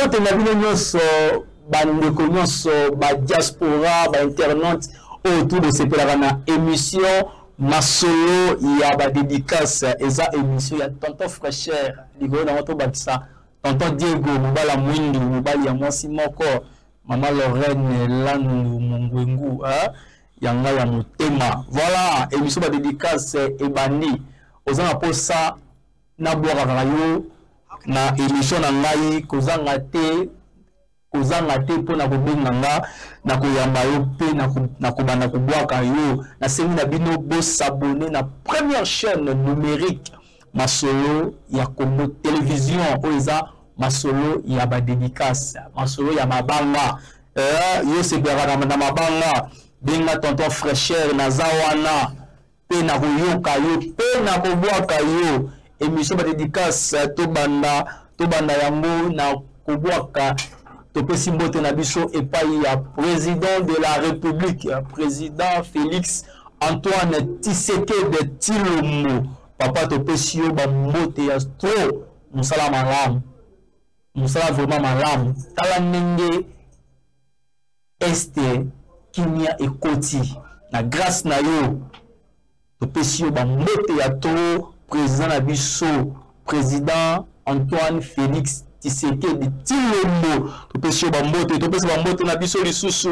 Mbote na bino nyonso, bandeko nyonso ba diaspora, ba internautes oyo tout bosepelaka na émission Masolo ya ba dédicace. Eza émission ya Tonton Fraîcheur, likolo nango tobakisa Tonton Diego, mobali ya mwindu, mobali ya mwasi moko, mama Lorraine Landu Mongwengu, hein? Ya ngai ya motema. Voilà, émission ba dédicace ebandi. Oza na posa nabwakaka yo na émission na ngai, kozanga te, kozanga te mpo na kobenga nga, na koyamba yo mpe na kobanda kobwaka yo. Nasengi na bino bosabone na première chaîne numérique Masolo ya Congo Télévision, oyo eza masolo ya ba dédicace, masolo ya mabanga. Yo sepelaka na mabanga, benga Tonton Fraîcheur, naza wana mpe na koyoka yo mpe na kobwaka yo. Émission ba dédicace tobanda yango na kobwaka. Topesi mbote na biso epai ya président de la République, président Félix Antoine Tshisekedi Tshilombo. Papa, topesi yo ba mbote ya trop, mosala malamu, mosala vraiment malamu. Tala ndenge este kimia ekoti na grâce na yo. Topesi yo ba mbote ya trop, président na biso, président Antoine Félix Tshisekedi Tshilombo. Topesi yo ba mbote. Topesi ba mbote na biso lisusu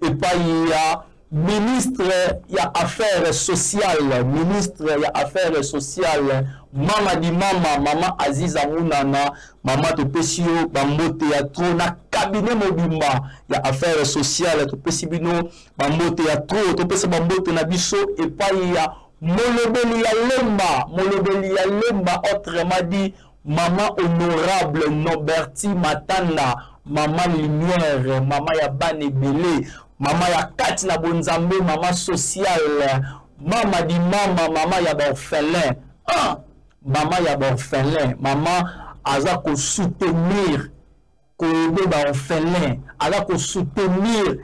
epai ya ministre ya affaires sociales, ministre ya affaires sociales, mama di mama, mama Aziza Munana. Mama, topesi yo ba mbote ya trop na cabinet mobimba ya affaires sociales. Topesi bino ba mbote ya trop. Topesi ba mbote na biso epai ya molobeli ya Lemba, molobeli ya Lemba, autrement dit mama honorable Noberti Matanda, mama lumière, mama ya bana ebele, mama ya kati na bonzambe, mama sociale, mama di mama, mama ya ba orphelin. Ah, mama ya ba orphelin, mama aza ko soutenir koyebe ba orphelin, aza ko soutenir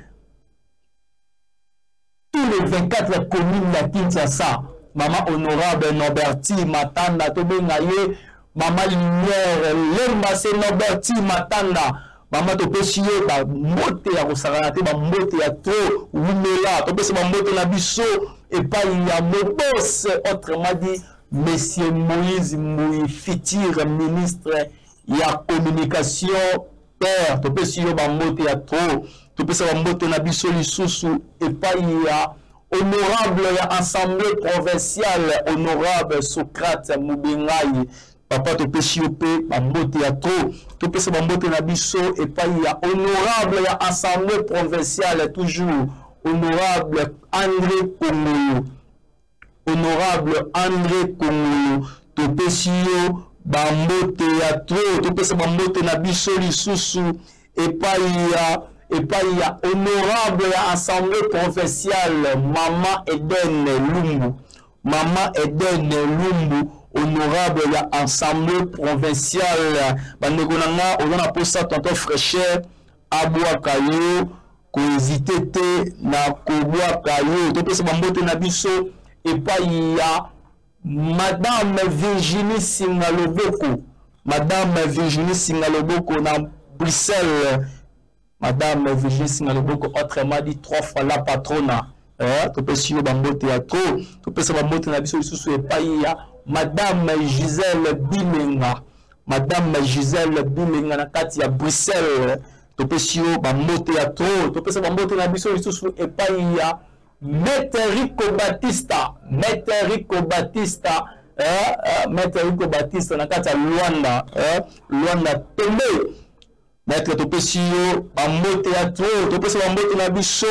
tous les 24 communes ya Kinshasa. Mama honorable Noberti Matanda, tobenga ye mama lumière Lemba, se Noberti Matanda. Mama, topesi yo ba mbote ya kosakana te, ba mbote ya trop, wumela. Topesi ba mbote na biso epai ya Mobos, autrement dit Monsieur Moïse Mbuyi, futur ministre ya communication père. Topesi yo ba mbote ya trop. Topesa ba mbote na biso lisusu epai ya honorable ya assemblée provinciale, honorable Socrate Mubengai. Papa, topesi yo pe ba mbote ya trop. Topesa ba mbote na biso epai ya honorable ya assemblée provinciale, toujours honorable André Kongolo, honorable André Kongolo. Topesi yo ba mbote ya trop. Topesa ba mbote na biso lisusu epai ya honorable ya assemblée provinciale, mama Eden Lumbu, mama Eden Lumbu, honorable ya assemblée provinciale. Bandeko na nga, oza na posa Tonton Fraîcheur abwaka yo, kohésite te na kobwaka yo. Topesa bambote na biso epai ya Madame Virginie Singaloboko, Madame Virginie Singaloboko na Bruxelles, Madame Virginie Singaloboko, autrement dit 3 fois la patrona. Topesi yo bambote ya trop. Topesa bambote na biso lisusu epai ya Madame Gisèle Bimenga, Madame Gisèle Bimenga na kati ya Bruxelles. Topesi yo bambote ya trop. Topesa bambote na biso lisusu epai ya Maître Rico Batista, Maître Rico Batista, Maître Rico Batista na kati ya Luanda, Luanda Tombe. Maître, topesi yo bambote ya trop. Topesa bambote na biso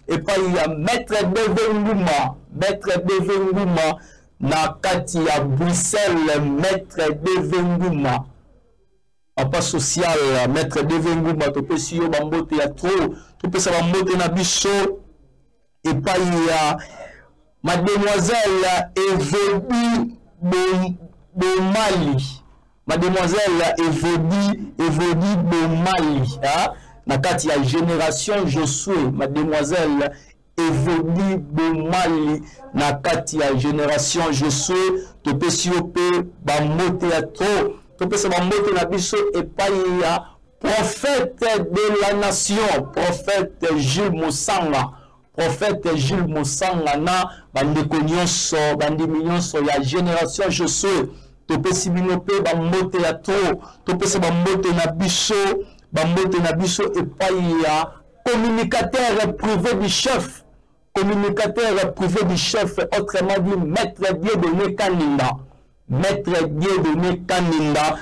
epai ya Maître Deve Nguma, Maître Deve Nguma na kati ya Bruxelles, Maître Deve Nguma, papa social, Maître Deve Nguma, topesi yo bambote ya trop. Topesa bambote na biso epai ya Mademoiselle Evodi Bomali, Mademoiselle Evodi Bomali, hein? Na kati ya Génération Josué, Mademoiselle Evodi Bomali na kati ya Génération Josué, topesi yo pe bambote ya trop. Topesa bambote na biso epai ya Prophète de la nation, prophète Jules Mosanga, prophète Jules Mosanga na bandeko nyonso, bandimi nyonso ya génération Josué, topesi bino mpe bambote ya trop, topesa bambote na biso, bambote na biso epai ya communicateur privé du chef, communicateur privé du chef, autrement dit maître Dieudonné Kaninda, maître Dieudonné Kaninda,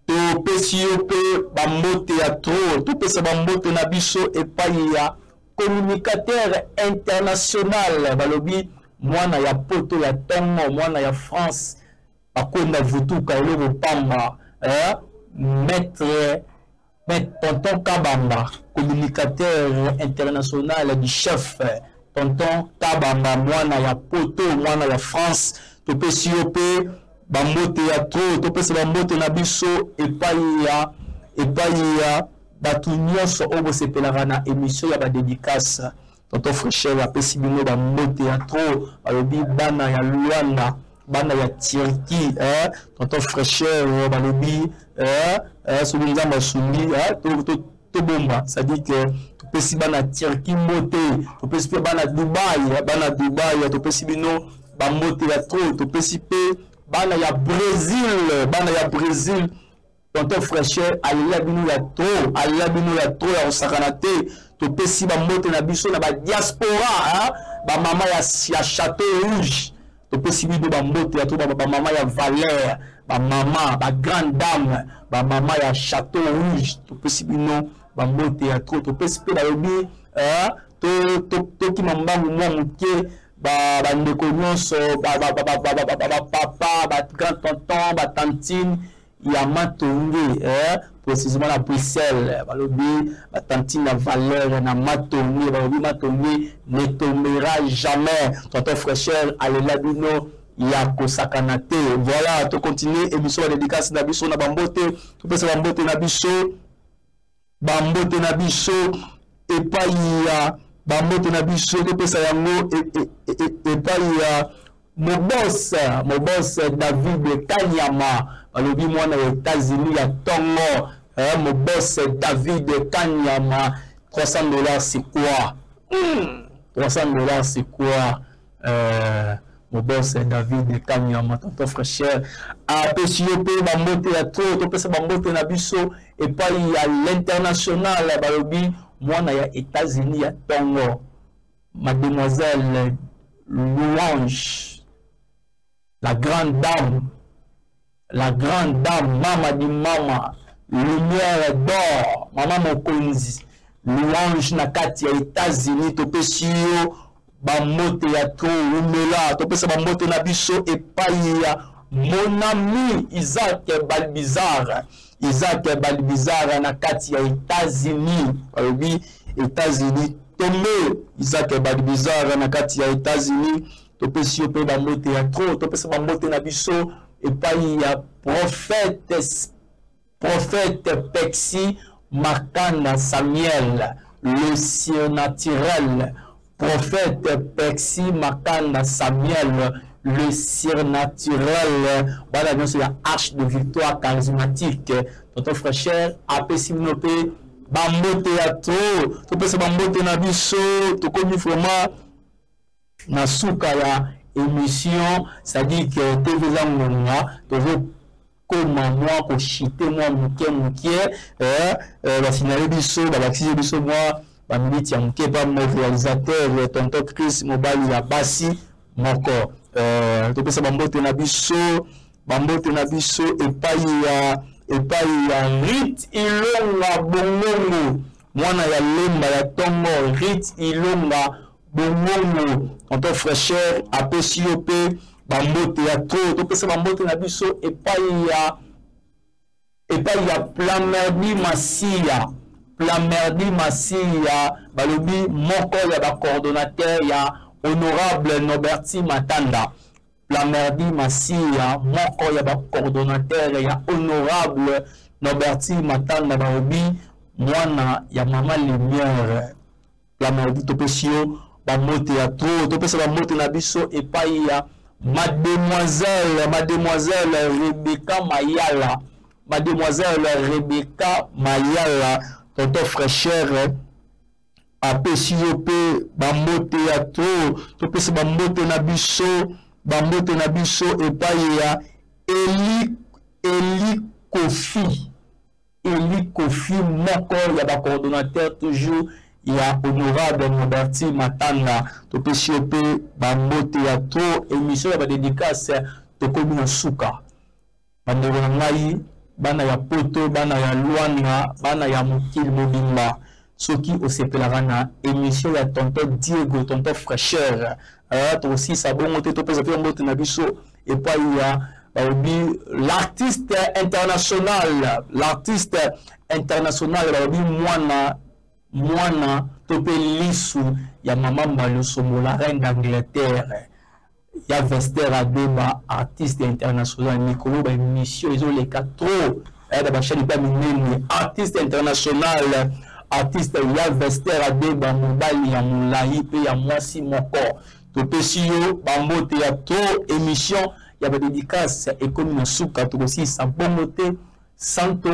topesi yo mpe bambote ya trop, topesa bambote na biso epai ya communicateur international, balobi mwana ya poto ya tongo, mwana ya France, bakonda vutuka eloko pamba, maître Tonton Kabamba, communicateur international du chef Tonton Kabamba, mwana ya poto, mwana ya France, topesi yo mpe bambote ya trop, topesa bambote na biso epai ya bato nyonso oyo bosepelaka na émission ya badédicace. Tonton Fraîcheur apesi bino bambote ya trop, balobi bana ya Luanda, bana ya Turquie, Tonton Fraîcheur balobi soki Nzambe asungi, tobomba, c'est-à-dire que topesi bana Turquie mbote, topesi mpe bana Dubaï, bana Dubaï, topesi bino bambote ya trop, topesi mpe bana ya Brésil, bana ya Brésil. Tonton Fraîcheur alela bino ya trop, alela bino ya trop ya kosakana te. Topesi bambote na biso na ba diaspora, ba mama ya Château Rouge, topesi bino bambote ya trop, ba mama ya Valère, ba mama, ba grande dame, ba mama ya Château Rouge, topesi bino bambote ya trop. Topesi mpe balobi, tokima mbangu mwa moke, bandeko nyonso, ba papa, ba grand tonton, ba tantine ya Matonge, précisément na Bruxelles, balobi ba tantine ya Valère na Matonge, balobi Matonge ne tombera jamais. Tonton Fraîcheur alela bino ya kosakana te. Voilà, to continue émission ya dédicace na biso na bambote, topesa bambote na biso, bambote na biso epai ya bambote na biso, topesa yango epai ya Mobos, Mobos David Kanyama, balobi mwana ya États-Unis ya tongo, Mobos David Kanyama, $300 c'est quoi? $300 c'est quoi? Mobos David Kanyama, tonton Fraîcheur apesi yo mpe bambote ya trop, topesa bambote na biso epai ya l'international, balobi mwana ya États-Unis ya tongo, mademoiselle Louange, la grande dame, la grande dame, mama di mama, lumière d'or, mama mokonzi, Louange na kati ya États-Unis, topesi yo bambote ya trop, umela, topesa bambote na biso epai ya mon ami Isaac Balbizar, Isaac Balbizar na kati ya États-Unis, balobi États-Unis tombe, Isaac Balbizar na kati ya États-Unis, topesi yo mpe bambote ya trop, topesa bambote na biso epai ya prophète Pexi Makanda Samuel, le surnaturel, prophète Pexi Makanda Samuel, le surnaturel, voilà bien sûr la arche de victoire charismatique. Tonton Fraîcheur apesi bino mpe bambote ya trop, topesa bambote na biso, tokomi vraiment na suka ya émission, c'est-à-dire que TV eza ngonga, tozokoma mwa koshite mwa moke moke, basignale biso, babakisi biso mwa baminiti ya moke pa mo réalisateur tonton Chris mobali ya basi moko. Topesa bambote na biso, bambote na biso epai ya Rit Ilonga Bongongo, mwana ya Lemba ya tongo, Rit Ilonga Bongongo, tonton Fraîcheur apesi yo mpe bambote ya trop. Topesa bambote na biso epai ya Plamerdi Masia, Plamerdi Masia, balobi moko ya ba coordonnateur ya honorable Noberti Matanda. Plamerdi Masia, moko ya ba coordonnateur ya honorable Noberti Matanda, balobi mwana ya mama Lumière. Plamerdi topesi yo bambote ya trop, topesa bambote na biso epai ya mademoiselle Rebecca Mayala, Mademoiselle Rebecca Mayala, tonton fraîcheur apesi yo mpe bambote ya trop. Topesa bambote na biso, bambote na biso epai ya Eli, Eli Kofi, Eli Kofi, moko ya bacoordonnateur toujours ya honorable Roberti Matanga. Topesi yo mpe bambote ya trop. Émission ya badédicace, tokomi na suka. Bandeko na ngai, bana ya Poto, bana ya Lwanda, bana ya mokili mobimba, soki osepelaka na émission ya tonton Diego, tonton fraîcheur, tokosilisa bongo te. Topesa mpe mbote na biso epai ya balobi l'artiste international, l'artiste international, balobi mwana mwana to mpe lisu ya mama Mbalosombo, la reine d'Angleterre, ya Vester Adeba, artiste international. Mikolo baémission ezoleka trop na bachaîne mpe ya minene. Artiste international, artiste ya Vester Adeba, mobali ya molai mpe ya mwasi moko, topesi yo bambote ya trop. Émission ya badédicace ekomi na suka. Tokosilisa bongo te sans to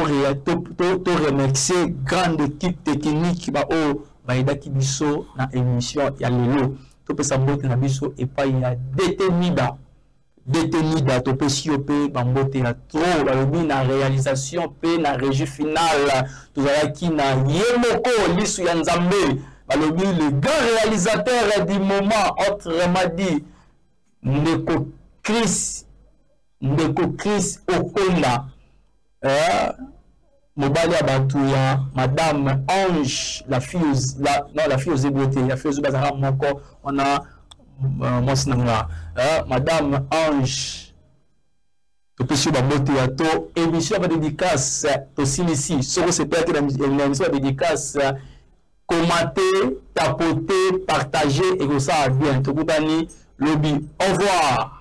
remercier grande équipe technique baoyo bayedaki biso na émission ya lelo. Topesa mbote na biso epai ya DT Mida, DT Mida, topesi yo mpe bambote ya trop. Balobi na réalisation mpe na régie finale, tozalaki na ye moko lisu ya Nzambe, balobi le grand réalisateur du moment, autrement dit ndeko Chris, ndeko Chris Okonda, mobali ya bato ya madame Ange, la fille, la, non, la fille aux ébautés, la fille aux bazalaka moko wana, mwasi na nga, madame Ange, topesi yo bambote ya to. Émission ya badédicace tosilisi. Soki osepelaki na émission ya dédicace, commenter, tapoter, partager, ekosala bien. Tokutani lobi, au revoir.